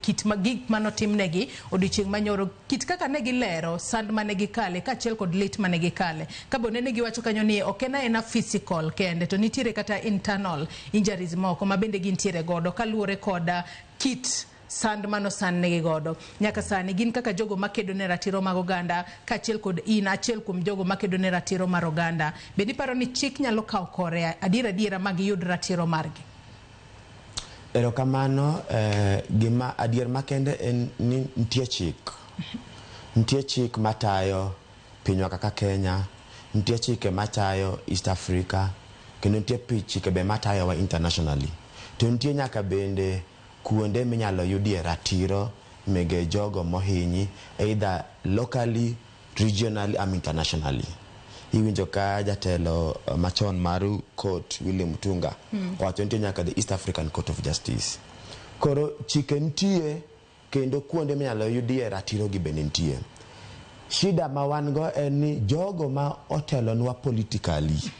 Kit ma gik mane otimnegi odiochieng' manyoro, kit kaka ne gilero sand mane gikale kaachiel kod lit mane gikale. Ka bende ne giwacho kanyo ni ok en aena physical kende to nitiere kata internal injuries moko ma bende gintiere godo kaluwore kod kit sand mane osandnegi godo. Nyaka sani gin kaka jogo makedo ne ratiro mag oganda kaachiel kod in achiel kuom jogo makedo ne ratiro mar oganda. Bende iparo ni chik nyalo kawo kore adier adiera ma giyud ratiro margi? Erokamano, eh, gima adier makende en ni nitie chik. Nitie chik matayo pinywa kaka Kenya, nitie chike matayo East Africa, kendo nitie chike be matayowa internationally. To nitie nyaka bende kuonde minyalo yudie ratiro mege jogo mohinyi either locally, regionally ama internationally. Iwinjo ka jatelo machon mar court William Mutunga owacho nitie nyaka the East African Court of Justice. Koro chike nitie kendo kuonde minyalo yudie ratiro gi bende nitie. Shida ma wan go en ni jogo ma otelonwa politically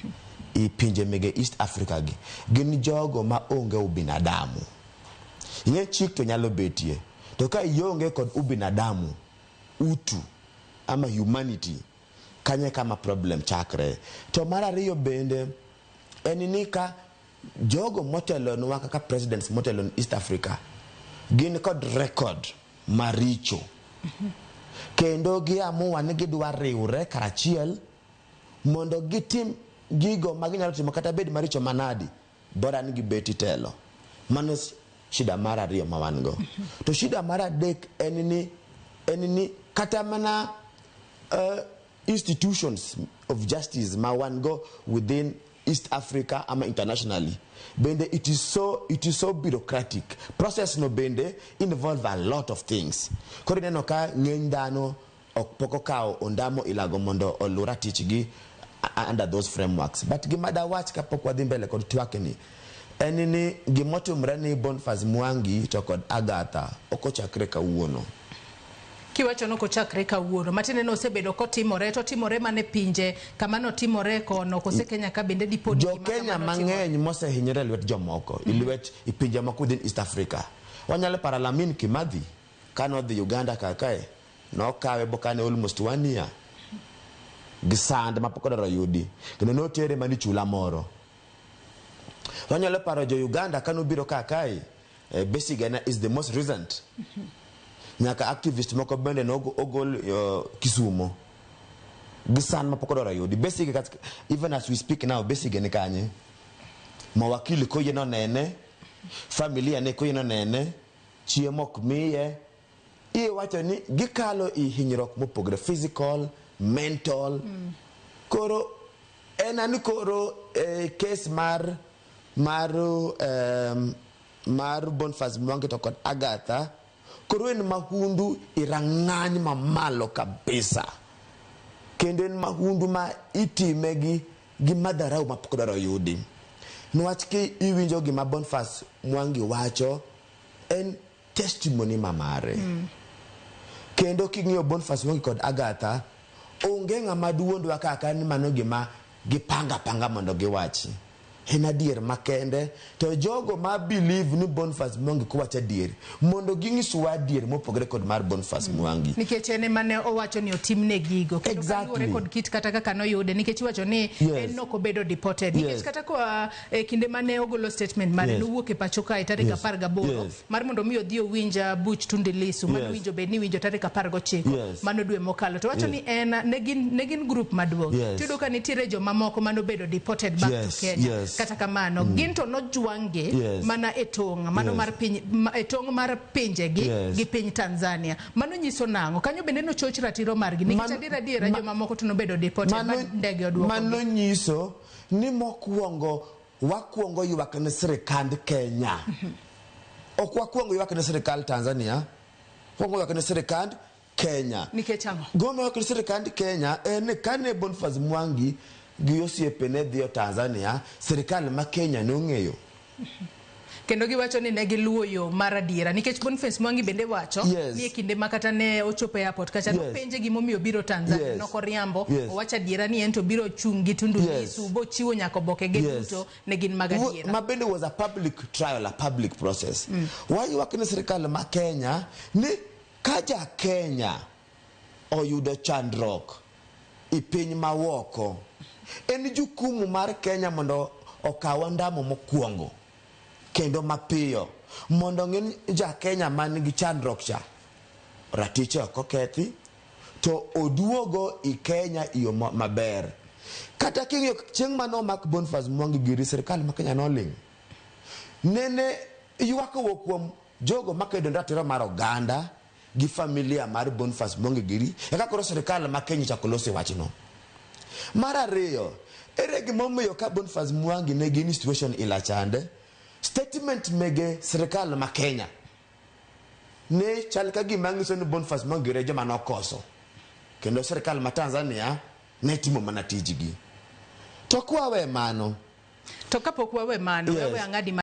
i pinje mege East Africa gi gin jogo ma onge ubinadamu. Ing'e chik to nyalo betie to ka ionge kod ubinadamu, utu ama humanity, kanyo e kama problem chakre. To mar ariyo bende en ni ka jogo motelonwa kaka presidents motelo ni East Africa gin kod record maricho kendo giamua ni gidwa riwre karachiel mondo gitim gigo ma ginyalo timo kata bed maricho manadi, bora ni gibet telo. Mano shida mar ariyo ma wan go. To shida mar adek en ni kata mana institutions of justice ma wan go within East Africa ama internationally bende it is so bureaucratic. Process no bende involve a lot of things. Koro ineno ka ng'eny dhano ok pok okawo ondamo ilago mondo oluw ratichgi under those frameworks. But gima dawach kapok wadhi mbele kod twak ni en ni gimotimre ni Boniface Mwangi to kod Agatha ok ochakre kawuono. Kiwacho ni ok ochakre kawuono, matiende ni osebedo kotimore, to otimore mana e pinje kama notimore kono, kose Kenya ka bende dipo ni Jo gima Kenya kamano timore? Mang'eny mosehinyore e lwet jomoko i lwet i pinje moko within East Africa. Wanyalo paro Lamin Kimathi kanodhi Uganda kar kae nokawe bokane almost one year gi sand mapok odwaro yudi kendo notere mana e chula moro. Wanyalo paro jo Uganda kanobiro kar kae, Besigye is the most recent. Nyaka activist moko bende nogol Kisumo gi sand mapok odwaro yudi. Besigye, even as we speak now, Besigye ni kanye? Mawakili koyie nonene, familia ne koyie nonene, chiemo ok miye. Iwacho ni gikalo i hinyruok mopogore, physical, mental. Koro en ani koro case mar Boniface Mwangi to kod Agatha koro en mahundu i rang'any mamalo kabisa kendo en mahundu ma itime gi madharau mapok odwaro yudi niwach ki iwinjo gima Boniface Mwangi wacho en testimony ma mare. Kendo king'iyo Boniface Mwangi kod Agatha, onge ng'ama duondwa kaka ni mano gima gipanga panga mondo giwachi. En adier makende to jogo ma believe ni Boniface Mwangi kowacho adier mondo ging'iswa adier mopogore kod mar Boniface Mwangi. Nikech en ema ne owacho ni otimne gigo kendo kaluwore kod kit kata kaka noyude, nikech iwacho ni en nokobedo deported nikech kata koa e kinde mane ogolo statement mare, nowuok e pacho kae tarik 18 mar mondo mi odhi owinj buch Tundu Lissu mane winjo bed ni iwinjo tarik 19 mano dwe mokalo, to wacho ni en ne gin group maduong'. Tiyudo ka nitiere jomamoko manobedo deported back to Kenya, kata kamano gin to nojwang'-gi mana e tong' mano mar piny e tong' mar pinjegi gi piny Tanzania. Mano nyiso nang'o? Kanyo bende nochoch ratiro margi nikech adier adiera jomamoko to nobedo deported ma ndege oduokogi. Mano nyiso ni mokwongo wakwongo ywak ne sirikand Kenya. Ok wakwongo ywak ne sirikal Tanzania, wakwongo ywak ne sirikand Kenya. Nikech ang'o? Gima ywak ne sirikand Kenya en ni kane Boniface Mwangi gi osiepene dhiyo Tanzania, sirikal ma Kenya nong'eyo. Kendo giwacho ni ne giluwo yo mar adiera nikech Boniface Mwangi bende wacho ni e kinde ma kata ne ochopo e airport kacha nopenje gimomiyo obiro Tanzania nokoriambo owacho adiera ni en to obiro chung' gi Tundu Lissu bochiwo nyaka oboke ge duto ne gin mag adiera. Ma bende was a public trial, a public process. Waywak ni sirikal ma Kenya ni ka ja Kenya oyudo chandruok i piny mawoko, en jukumu mar Kenya mondo okaw ondamo mokwongo kendo mapiyo mondo ng'e ni ja Kenya man gi chandruok cha ratiche ok okethi to oduogo i Kenya i yo maber. Kata king'iyo chieng' mane omak Boniface Mwangi giri sirikal ma Kenya noling'. Nene ywak owuok kuom jogo makedo ne ratiro mar oganda gi familia mar Boniface Mwangi giri eka koro sirikal ma Kenya ochako loso e wachno. Mar ariyo, ere gimomiyo ka Boniface Mwangi ne gin situation ila chande, statement mege sirikal ma Kenya ne chal ka gima nyiso ni Boniface Mwangi giri e joma nokoso kendo sirikal ma Tanzania ne timo mana tijgi. To kwawe mano, To kapok wawe mano, wewe ang'adi.